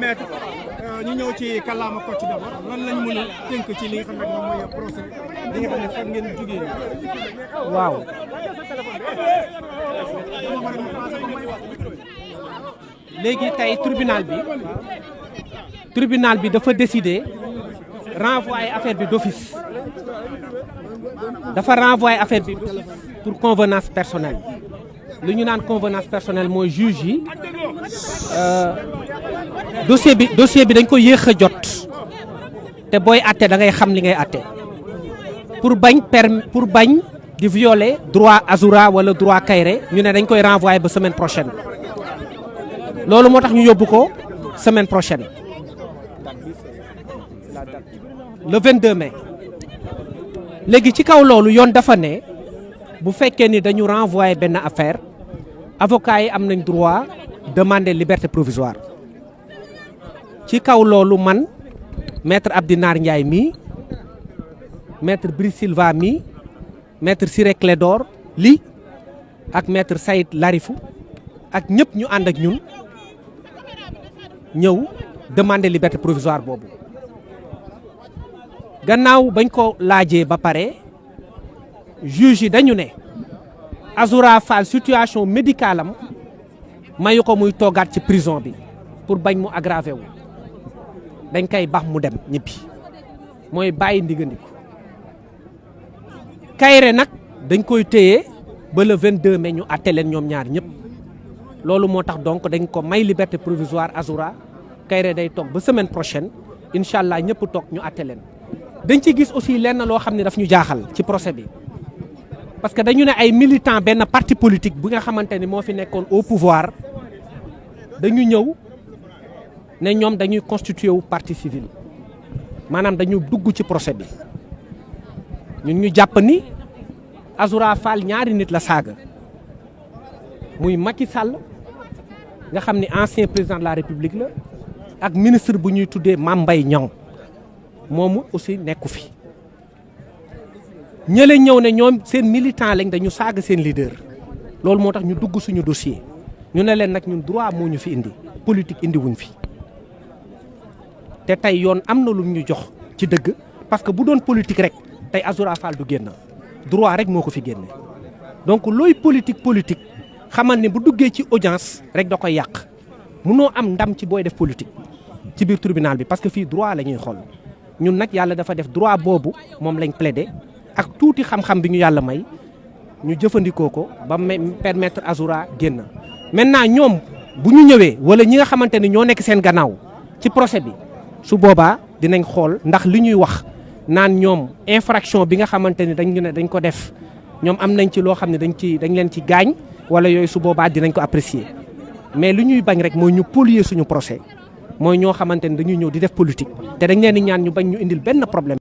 maître ñu ñëw ci kàllaama Kocc d'abord lan lañ mën a tënk ci li nga xam ne moom mooy procès li nga xam ne fan ngeen jógee. waaw. léegi tey tribunal bi dafa décider renvoyer affaire bi d'office dafa renvoyer affaire bi pour convenance personnelle lu ñu naan convenance personnelle mooy juge yi dossier bi dañ ko yéex a jot te booy atte da ngay xam li ngay atte pour bañ di violer droit Azoura wala droit Kairé ñu ne dañ koy renvoyer ba semaine prochaine loolu moo tax ñu yóbbu ko semaine prochaine le 22 mai léegi ci kaw loolu yoon dafa ne bu fekkee ni dañu renvoyer benn affaire avocats yi am nañ droit demander liberté provisoire ci kaw loolu man maître Abdinar Ndiaye mii maître Brice Silva mii maître Ciré Clédor Ly ak maître Saïd Larifou ak ñëpp ñu ànd ak ñun ñëw demander liberté provisoire boobu gannaaw bañ ko laajee ba pare juge yi dañu ne Azoura Fall situation médicale am mayu ko muy toogaat ci prison bi pour bañ mu aggravé wu dañ koy bax mu dem ñibbi mooy bàyyi ndigandiku Kairé nag dañ koy téye ba le 22 mai ñu àtte leen ñoom ñaar ñëpp loolu moo tax donc dañ ko may liberté provisoire Azoura Kairé day toog ba semaine prochaine incha allah ñëpp toog ñu àtte leen dañ ci gis aussi lenn loo xam ne daf ñu jaaxal ci procès bi parce que dañu ne ay militants benn parti politique bu nga xamante ni moo fi nekkoon au pouvoir dañu ñëw ne ñoom dañuy constitué wu partie civile maanaam dañu dugg ci procès bi ñun ñu jàpp ni Azoura Fall ñaari nit la saaga muy Macky Sall nga xam ni ancien président de la République la ak ministre bu ñuy tuddee Mame Mbaye Niang moomu aussi nekku fi ñële ñëw ne ñoom seen militant lañ dañu saaga seen leader loolu moo tax ñu dugg suñu dossier ñu ne leen nag ñun droit moo ñu fi indi politique indi wuñ fi te tey yoon am na lu ñu jox ci dëgg parce que bu doon politique rek tey Azoura Fall du génn droit rek moo ko fi génne donc looy politique xamal ni bu duggee ci audience rek da koy yàq munoo am ndam ci booy def politique ci biir tribunal bi parce que fii droit la ñuy xool ñun nag yàlla dafa def droit boobu moom lañ plaider ak tuuti xam-xam bi ñu yàlla may ñu jëfandikoo ko ba permettre Azoura génn maintenant ñoom bu ñu ñëwee wala ñi nga xamante ni ñoo nekk seen gannaaw ci procès bi su boobaa dinañ xool ndax li ñuy wax naan ñoom infraction bi nga xamante ni dañ ko def ñoom am nañ ci loo xam ne dañ leen ci gaañ wala yooyu su boobaa dinañ ko apprécier mais li ñuy bañ rek mooy ñu polluer suñu procès mooy ñoo xamante ni dañuy ñëw di def politique te dañ leen di ñaan ñu bañ ñu indil benn problème